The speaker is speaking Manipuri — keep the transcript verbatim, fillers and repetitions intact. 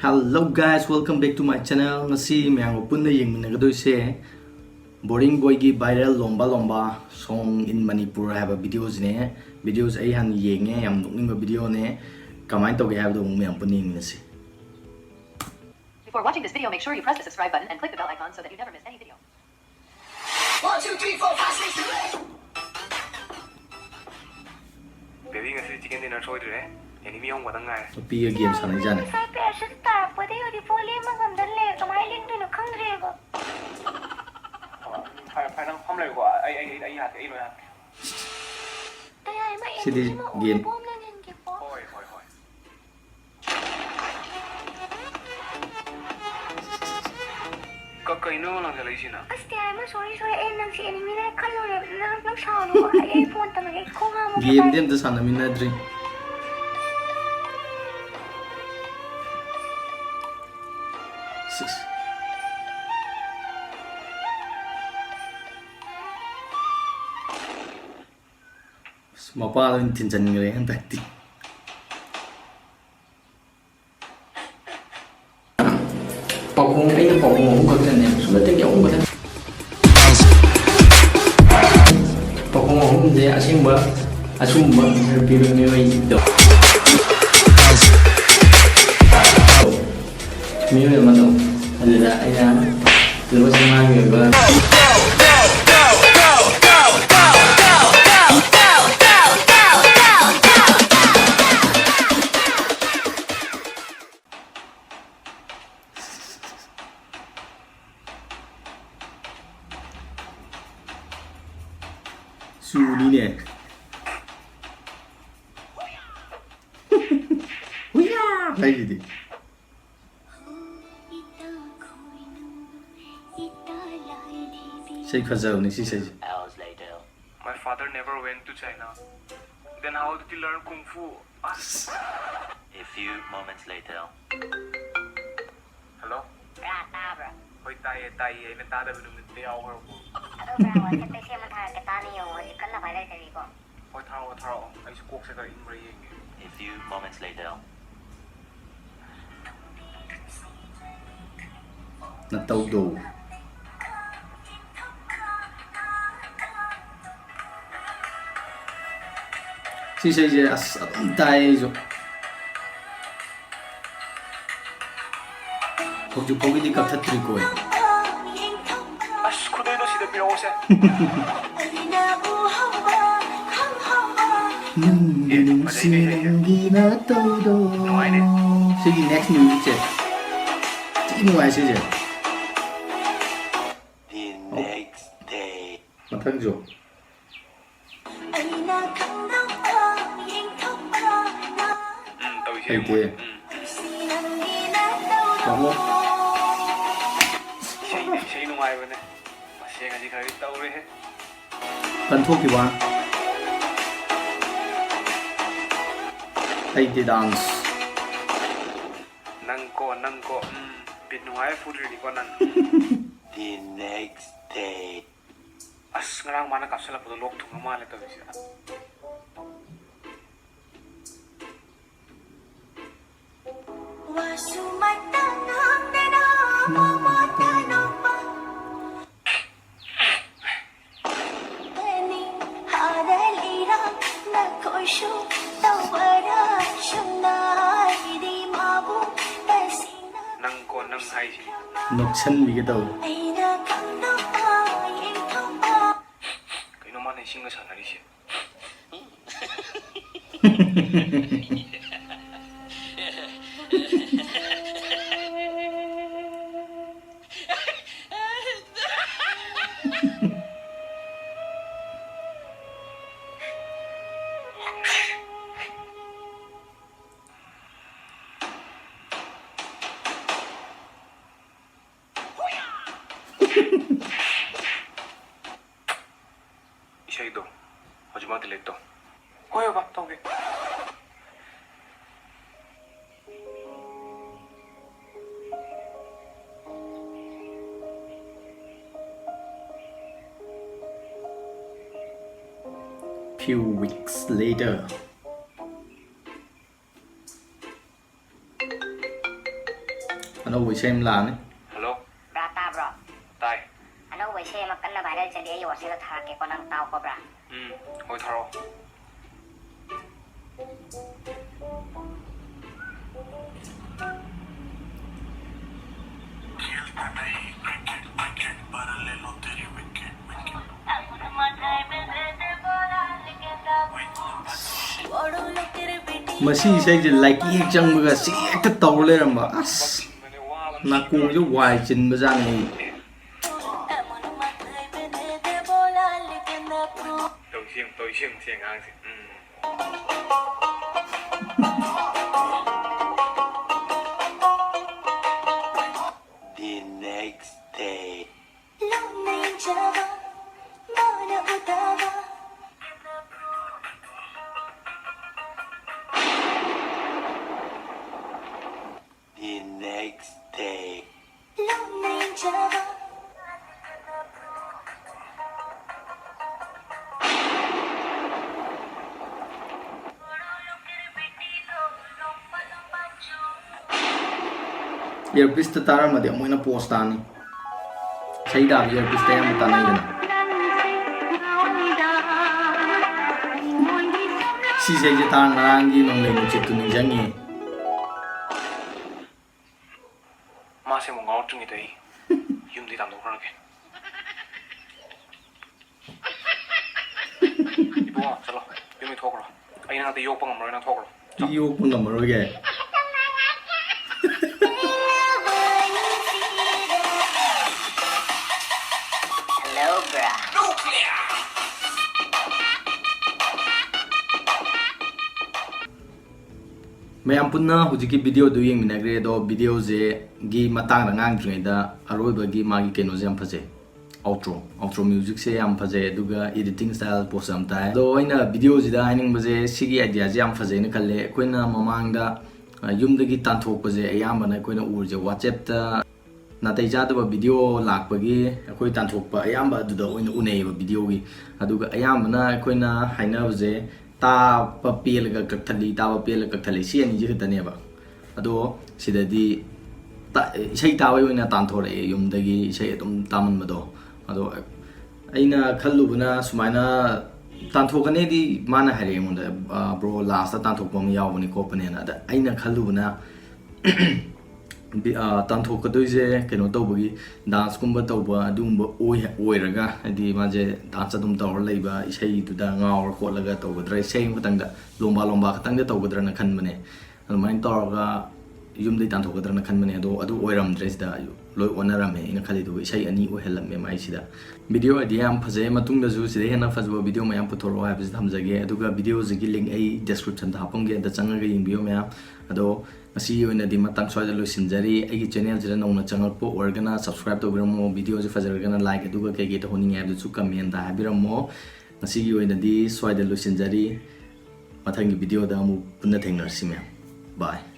Hello guys, welcome back to my channel. ꯉꯁꯤ ꯃꯌꯥꯝꯒ ꯄꯨꯟꯅ ꯌꯦꯡꯃꯤꯟꯅꯒꯗꯣꯏꯁꯦ ꯕꯣꯔꯤꯡ ꯕꯣꯏꯒꯤ viral ꯂꯣꯝꯕ ꯂꯣꯝꯕ song in Manipur ꯍꯥꯏꯕ videoꯁꯤꯅꯦ꯫ Videoꯁꯦ ꯑꯩ ꯍꯥꯟꯅ ꯌꯦꯡꯉꯦ, ꯌꯥꯝ ꯅꯣꯛꯅꯤꯡꯕ videoꯅꯦ꯫ ꯀꯃꯥꯏꯅ ꯇꯧꯒꯦ ꯍꯥꯏꯕꯗꯣ ꯑꯃꯨꯛ ꯃꯌꯥꯝ ꯄꯨꯟꯅ ꯌꯦꯡꯃꯤꯟꯅꯁꯤ꯫ Before watching this video, make sure you press the subscribe button and click the bell icon so that you never miss any video. One, two, three, four, five, six, seven, eight. Baby, ꯉꯁꯤ chicken dinner ꯁꯣꯏꯗ꯭ꯔꯦ꯫ Enemy ꯑꯍꯨꯝ ꯈꯛꯇꯪ ꯉꯥꯏꯔꯦ꯫ ꯅꯨꯄꯤꯒ game ꯁꯥꯟꯅꯩꯖꯥꯠꯅꯤ꯫ ꯉꯁꯥꯏ parachute ꯇꯥꯔꯛꯄꯗꯩ ꯍꯧꯖꯤꯛ ꯐꯥꯎ ꯂꯦꯡꯕ ꯉꯝꯗꯅ ꯂꯩꯔꯦ꯫ ꯀꯃꯥꯏꯅ ꯂꯦꯡꯗꯣꯏꯅꯣ ꯈꯪꯗ꯭ꯔꯦꯕ꯫ ꯐꯔꯦ, ꯐꯔꯦ, ꯅꯪ ꯐꯝ ꯂꯩꯌꯨꯀꯣ꯫ ꯑꯩ, ꯑꯩ, ꯑꯩ, ꯑꯩ ꯍꯥꯠꯀꯦ, ꯑꯩ ꯂꯣꯏ ꯍꯥꯠꯀꯦ꯫ ꯁꯤꯗꯤ game꯫ ꯍꯣꯏ, ꯍꯣꯏ, ꯍꯣꯏ꯫ ꯀ-, ꯀꯩꯅꯣ ꯂꯪꯁꯤꯜꯂꯛꯏꯁꯤꯅ? ꯑꯁ, ꯇꯌꯥꯏꯃ, sorry, sorry, ꯑꯩ ꯅꯪꯁꯤ enemy ꯅꯦ ꯈꯜꯂꯨꯔꯦ꯫ ꯅꯪ, ꯅꯪ ꯁꯥꯎꯅꯨꯀꯣ꯫ ꯑꯩ, ꯑꯩ phone ꯇꯝꯃꯒꯦ, ꯑꯩ ꯈꯣꯡ ꯍꯥꯝꯃꯒꯦ, ꯕꯥꯏ꯫ Gameꯗꯤ ꯑꯝꯇ ꯁꯥꯟꯅꯃꯤꯟꯅꯗ꯭ꯔꯤ꯫ ꯁꯤꯁ꯫ ꯑꯁ, ꯃꯄꯥꯗ ꯑꯣꯏꯅ ꯊꯤꯟꯖꯟꯈ꯭ꯔꯦ ꯍꯟꯗꯛꯇꯤ꯫ ꯄꯥꯎꯈꯣꯡ, ꯑꯩꯅ ꯄꯥꯎꯈꯣꯡ ꯑꯍꯨꯝ ꯈꯛꯇꯅꯦ, ꯁꯨꯞꯅꯇꯒꯤ ꯑꯍꯨꯝ ꯈꯛꯇꯅꯦ꯫ ꯄꯥꯎꯈꯣꯡ ꯑꯍꯨꯝꯁꯦ ꯑꯁꯦꯡꯕ, ꯑꯆꯨꯝꯕ answer ꯄꯤꯕ ꯃꯤꯑꯣꯏꯗꯣ꯫ ꯃꯤꯑꯣꯏ ꯑꯃꯗꯣ, ꯑꯗꯨꯗ ꯑꯩꯅ ꯂꯨꯄꯥ ꯆꯥꯝꯃꯉꯥꯒꯤ ꯑꯣꯏꯕ ꯆꯨꯅꯤꯅꯦ꯫ ꯍꯨꯏꯌꯥ! ꯍꯥꯏꯁꯤꯗꯤ꯫ ꯏꯁꯩ ꯐꯖꯕꯅꯤ ꯁꯤ ꯏꯁꯩꯁꯦ꯫ Hours later. My father never went to China. Then how did he learn kung fu? ꯑꯁ꯫ A few moments later. Hello? ꯕ꯭ꯔꯥ, ꯇꯥꯕ꯭ꯔꯥ? ꯍꯣꯏ, ꯇꯥꯏꯌꯦ, ꯇꯥꯏꯌꯦ꯫ ꯑꯩꯅ ꯇꯥꯗꯕ ꯅꯨꯃꯤꯠꯇ ꯌꯥꯎꯈ꯭ꯔꯕꯣ? ꯑꯗꯣ ꯕ꯭ꯔꯥ, WhatsApp-ꯇ ꯏꯁꯩ ꯑꯃ ꯊꯥꯔꯛꯀꯦ, ꯇꯥꯅ ꯌꯦꯡꯉꯣ꯫ ꯍꯧꯖꯤꯛ ꯀꯟꯅ viral ꯆꯠꯂꯤꯀꯣ꯫ ꯍꯣꯏ, ꯊꯥꯔꯛꯑꯣ, ꯊꯥꯔꯛꯑꯣ꯫ ꯑꯩꯁꯨ ꯀꯣꯛꯁꯦ ꯈꯔ ꯏꯪꯕ꯭ꯔꯥ ꯌꯦꯡꯒꯦ꯫ A few moments later. ꯅꯇꯧꯗꯣ꯫ ꯁꯤ ꯏꯁꯩꯁꯦ ꯑꯁ ꯑꯗꯨꯝ ꯇꯥꯏ ꯑꯩꯁꯨ꯫ ꯍꯧꯖꯤꯛ ꯐꯥꯎꯒꯤꯗꯤ ꯀꯛꯊꯠꯇ꯭ꯔꯤꯀꯣ ꯑꯩ꯫ ꯑꯁ, ꯈꯨꯗꯩꯗꯣ ꯁꯤꯗ ꯄꯤꯔꯛꯑꯣꯁꯦ꯫ ꯅꯪꯒꯤ ꯅꯨꯡꯁꯤ ꯅꯪꯒꯤ ꯅꯇꯧꯗꯣ꯫ ꯅꯨꯡꯉꯥꯏꯅꯦ꯫ ꯁꯤꯒꯤ next musicꯁꯦ ꯊꯤ ꯅꯨꯡꯉꯥꯏ ꯁꯤꯁꯦ꯫ The next day. ꯃꯊꯪꯁꯨ꯫ ꯑꯩꯅ ꯈꯪꯗꯕ ꯌꯦꯡꯊꯣꯛꯄ ꯅꯪ ꯎꯝ, ꯇꯧꯏꯁꯦ ꯍꯩꯇꯦ꯫ ꯌꯦꯡꯉꯣ꯫ ꯎꯝ꯫ ꯅꯨꯡꯁꯤ ꯅꯪꯒꯤ ꯅꯇꯧꯗꯣ꯫ ꯇꯥꯃꯣ꯫ ꯏꯁꯩ, ꯏꯁꯩ ꯅꯨꯡꯉꯥꯏꯕꯅꯦ꯫ ꯃꯁꯦꯡ ꯑꯁꯤ ꯈꯔꯗꯤ ꯇꯧꯔꯦꯍꯦ꯫ ꯀꯟꯊꯣꯛꯈꯤꯕ ꯋꯥꯅꯤ꯫ ꯍꯩꯇꯦ dance꯫ ꯅꯪ ꯀꯣ, ꯅꯪ ꯀꯣ, ꯎꯝ, ꯕꯤꯠ ꯅꯨꯡꯉꯥꯏꯕ ꯐꯨꯗ꯭ꯔꯤꯅꯤꯀꯣ ꯅꯪ꯫ The next day. ꯑꯁ, ꯉꯔꯥꯡ ꯃꯥꯅ ꯀꯥꯞꯁꯤꯜꯂꯛꯄꯗꯣ ꯂꯣꯛ ꯊꯨꯡꯉ ꯃꯥꯜꯂꯦ ꯇꯧꯔꯤꯁꯦ꯫ ꯑꯁ꯫ ꯋꯥꯁꯨꯃꯠꯇ ꯉꯥꯡꯗꯅ ꯃꯃꯥꯇ ꯅꯣꯛꯄ꯫ ꯅꯈꯣꯏꯁꯨ ꯇꯧꯕꯔꯥ ꯁꯨꯝꯅ ꯑꯩꯗꯤ ꯃꯥꯕꯨ ꯇꯁꯦꯡꯅ ꯅꯪ ꯀꯣ ꯅꯪ ꯍꯥꯏꯁꯤ꯫ ꯅꯣꯛꯁꯟꯕꯤꯒꯦ ꯇꯧꯋꯦ꯫ ꯑꯩꯅ ꯈꯪꯗꯕ ꯌꯦꯡꯊꯣꯛꯄ꯫ ꯀꯩꯅꯣ ꯃꯥꯅ ꯏꯁꯤꯡꯒ ꯁꯥꯟꯅꯔꯤꯁꯦ? ꯏꯁꯩꯗꯣ ꯍꯧꯖꯤꯛꯃꯛ delete ꯇꯧ꯫ ꯍꯣꯏ ꯕꯕꯥ, ꯇꯧꯒꯦ꯫ Few weeks later. ꯑꯅꯧꯕ ꯏꯁꯩ ꯑꯃ ꯂꯥꯛꯑꯅꯤ꯫ Hello? ꯁꯤꯗ ꯊꯥꯔꯛꯀꯦꯀꯣ, ꯅꯪ ꯇꯥꯎꯀꯣ, ꯕ꯭ꯔꯥ꯫ ꯎꯝ, ꯍꯣꯏ, ꯊꯥꯔꯛꯑꯣ꯫ ꯃꯁꯤ ꯏꯁꯩꯁꯦ ꯂꯥꯏꯀꯤ ꯍꯦꯛ ꯆꯪꯕꯒ ꯁꯤ ꯍꯦꯛꯇ ꯇꯧꯔ ꯂꯩꯔꯝꯕ꯫ ꯑꯁ, ꯅꯥꯀꯣꯡꯁꯦ ꯋꯥꯏ ꯆꯤꯟꯕꯖꯥꯠꯅꯤ꯫ ꯇꯧꯏꯁꯦ ꯌꯦꯡꯉꯨ, ꯇꯧꯏꯁꯦ ꯌꯦꯡꯉꯨ, ꯁꯤ ꯑꯉꯥꯡꯁꯦ꯫ ꯎꯝ꯫ The next day. The next day. Earpiece ꯇ ꯇꯥꯔꯝꯃꯗꯤ ꯑꯃꯨꯛ ꯍꯦꯟꯅ ꯄꯣꯁ ꯇꯥꯅꯤ꯫ ꯏꯁꯩ ꯇꯥꯕ earpiece ꯇ ꯑꯌꯥꯝꯕ ꯇꯥꯟꯅꯩꯗꯅ꯫ ꯁꯤ ꯏꯁꯩꯁꯦ ꯇꯥꯔ ꯉꯔꯥꯡꯒꯤ ꯅꯣꯡꯂꯩ ꯅꯨꯡꯁꯤꯠꯇꯨ ꯅꯤꯡꯁꯤꯡꯉꯤ꯫ ꯃꯥꯁꯦ ꯑꯃꯨꯛ ꯉꯥꯎꯔꯛꯇ꯭ꯔꯤꯉꯩꯗ ꯑꯩ ꯌꯨꯝꯗꯤ ꯇꯥꯟꯊꯣꯛꯈ꯭ꯔꯒꯦ꯫ ꯏꯕꯨꯡꯉꯣ, ꯆꯠꯂꯣ꯫ ꯌꯨꯝꯗꯩ ꯊꯣꯛꯈ꯭ꯔꯣ꯫ ꯑꯩ ꯅꯪ ꯑꯇꯩ ꯌꯣꯛꯄ ꯉꯝꯃꯔꯣꯏ, ꯅꯪ ꯊꯣꯛꯈ꯭ꯔꯣ꯫ ꯆꯠꯂꯣ꯫ ꯌꯣꯛꯄ ꯉꯝꯃꯔꯣꯏꯒꯦ? Hello, bra. ꯃꯌꯥꯝ ꯄꯨꯟꯅ ꯍꯧꯖꯤꯛꯀꯤ video ꯗꯨ ꯌꯦꯡꯃꯤꯟꯅꯈ꯭ꯔꯦ, ꯑꯗꯣ video ꯁꯦ ꯒꯤ ꯃꯇꯥꯡꯗ ꯉꯥꯡꯗ꯭ꯔꯤꯉꯩꯗ ꯑꯔꯣꯏꯕꯒꯤ ꯃꯥꯒꯤ ꯀꯩꯅꯣꯁꯦ ꯌꯥꯝ ꯐꯖꯩ꯫ Outro, outro music ꯁꯦ ꯌꯥꯝ ꯐꯖꯩ, ꯑꯗꯨꯒ editing style post ꯌꯥꯝ ꯇꯥꯏ꯫ ꯑꯗꯣ ꯑꯩꯅ video ꯁꯤꯗ ꯍꯥꯏꯅꯤꯡꯕꯁꯦ, ꯁꯤꯒꯤ idea ꯁꯦ ꯌꯥꯝ ꯐꯖꯩꯅ ꯈꯜꯂꯦ꯫ ꯑꯩꯈꯣꯏꯅ ꯃꯃꯥꯡꯗ, ꯑ, ꯌꯨꯝꯗꯒꯤ ꯇꯥꯟꯊꯣꯛꯄꯁꯦ ꯑꯌꯥꯝꯕꯅ ꯑꯩꯈꯣꯏꯅ ꯎꯔꯤꯁꯦ WhatsApp ꯇ ꯅꯥꯇꯩ ꯆꯥꯗꯕ video ꯂꯥꯛꯄꯒꯤ ꯑꯩꯈꯣꯏ ꯇꯥꯟꯊꯣꯛꯄ ꯑꯌꯥꯝꯕ ꯑꯗꯨꯗ ꯑꯣꯏꯅ ꯎꯅꯩꯌꯦꯕ video ꯒꯤ꯫ ꯑꯗꯨꯒ ꯑꯌꯥꯝꯕꯅ ꯑꯩꯈꯣꯏꯅ ꯍꯥꯏꯅꯕꯁꯦ ꯇꯥꯕ ꯄꯦꯜꯂꯒ ꯀꯛꯊꯠꯂꯤ, ꯇꯥꯕ ꯄꯦꯜꯂꯒ ꯀꯛꯊꯠꯂꯤ, ꯁꯤ ꯑꯅꯤꯁꯤ ꯈꯛꯇꯅꯦꯕ꯫ ꯑꯗꯣ ꯁꯤꯗꯗꯤ ꯇ-, ꯏꯁꯩ ꯇꯥꯕꯒꯤ ꯑꯣꯏꯅ ꯇꯥꯟꯊꯣꯔꯛꯑꯦ, ꯌꯨꯝꯗꯒꯤ ꯏꯁꯩ ꯑꯗꯨꯝ ꯇꯥꯃꯟꯕꯗꯣ꯫ ꯑꯗꯣ ꯑꯩꯅ ꯈꯜꯂꯨꯕꯅ ꯁꯨꯃꯥꯏꯅ ꯇꯥꯟꯊꯣꯛꯀꯅꯤꯗꯤ ꯃꯥꯅ ꯍꯥꯏꯔꯛꯑꯦ ꯑꯩꯉꯣꯟꯗ, "ꯕ꯭ꯔꯣ, ꯂꯥꯁꯇ ꯇꯥꯟꯊꯣꯛꯄ ꯑꯃ ꯌꯥꯎꯕꯅꯤ ꯈꯣꯠꯄꯅꯦꯅ"꯫ ꯑꯗ ꯑꯩꯅ ꯈꯜꯂꯨꯕꯅ ꯕꯤ- ꯑ, ꯇꯥꯟꯊꯣꯛꯀꯗꯣꯏꯁꯦ ꯀꯩꯅꯣ ꯇꯧꯕꯒꯤ, ꯗꯥꯟꯁꯀꯨꯝꯕ ꯇꯧꯕ ꯑꯗꯨꯒꯨꯝꯕ ꯑꯣꯏ- ꯑꯣꯏꯔꯒ, ꯍꯥꯏꯗꯤ ꯃꯥꯁꯦ ꯗꯥꯟꯁ ꯑꯗꯨꯝ ꯇꯧꯔ ꯂꯩꯕ, ꯏꯁꯩꯗꯨꯗ ꯉꯥꯎꯔ ꯈꯣꯠꯂꯒ ꯇꯧꯒꯗ꯭ꯔꯥ, ꯏꯁꯩ ꯑꯃꯈꯛꯇꯪꯗ ꯂꯣꯝꯕ ꯂꯣꯝꯕ ꯈꯛꯇꯪꯗ ꯇꯧꯒꯗ꯭ꯔꯅ ꯈꯟꯕꯅꯦ꯫ ꯑꯗꯨꯃꯥꯏꯅ ꯇꯧꯔꯒ ꯌꯨꯝꯗꯩ ꯇꯥꯟꯊꯣꯛꯀꯗ꯭ꯔꯅ ꯈꯟꯕꯅꯦ, ꯑꯗꯣ ꯑꯗꯨ ꯑꯣꯏꯔꯝꯗ꯭ꯔꯦ꯫ ꯁꯤꯗ ꯂꯣꯏ ꯑꯣꯟꯅꯔꯝꯃꯦ ꯑꯩꯅ ꯈꯜꯂꯤꯗꯨꯒ, ꯏꯁꯩ ꯑꯅꯤ ꯑꯣꯏꯍꯜꯂꯝꯃꯦ ꯃꯥꯏꯁꯤꯗ꯫ ꯚꯤꯗꯤꯑꯣ ꯑꯥꯏꯗꯤꯌꯥ ꯌꯥꯝ ꯐꯖꯩ, ꯃꯇꯨꯡꯗꯁꯨ ꯁꯤꯗꯩ ꯍꯦꯟꯅ ꯐꯖꯕ ꯚꯤꯗꯤꯑꯣ ꯃꯌꯥꯝ ꯄꯨꯊꯣꯔꯛꯑꯣ ꯍꯥꯏꯕꯁꯤ ꯊꯝꯖꯒꯦ꯫ ꯑꯗꯨꯒ ꯚꯤꯗꯤꯑꯣꯁꯤꯒꯤ ꯂꯤꯡ ꯑꯩ ꯗꯦꯁꯀ꯭ꯔꯤꯞꯁꯟꯗ ꯍꯥꯞꯄꯝꯒꯦ, ꯑꯗ ꯆꯪꯉꯒ ꯌꯦꯡꯕꯤꯌꯨ ꯃꯌꯥꯝ꯫ ꯑꯗꯣ ꯉꯁꯤꯒꯤ ꯑꯣꯏꯅꯗꯤ ꯃꯇꯥꯡ ꯁ꯭ꯋꯥꯏꯗ ꯂꯣꯏꯁꯤꯟꯖꯔꯤ꯫ ꯑꯩꯒꯤ ꯆꯦꯅꯦꯜꯁꯤꯗ ꯅꯧꯅ ꯆꯪꯉꯛꯄ ꯑꯣꯏꯔꯒꯅ ꯁꯕꯁꯀ꯭ꯔꯥꯏꯕ ꯇꯧꯕꯤꯔꯝꯃꯣ, ꯚꯤꯗꯤꯑꯣꯁꯦ ꯐꯖꯔꯒꯅ ꯂꯥꯏꯛ, ꯑꯗꯨꯒ ꯀꯩꯀꯩ ꯇꯧꯍꯟꯅꯤꯡꯉꯦ ꯍꯥꯏꯕꯗꯨꯁꯨ ꯀꯃꯦꯟꯗ ꯍꯥꯏꯕꯤꯔꯝꯃꯣ꯫ ꯉꯁꯤꯒꯤ ꯑꯣꯏꯅꯗꯤ ꯁ꯭ꯋꯥꯏꯗ ꯂꯣꯏꯁꯤꯟꯖꯔꯤ꯫ ꯃꯊꯪꯒꯤ ꯚꯤꯗꯤꯑꯣꯗ ꯑꯃꯨꯛ ꯄꯨꯟꯅ ꯊꯦꯡꯅꯔꯁꯤ ꯃꯌꯥꯝ꯫ ꯕꯥꯏ꯫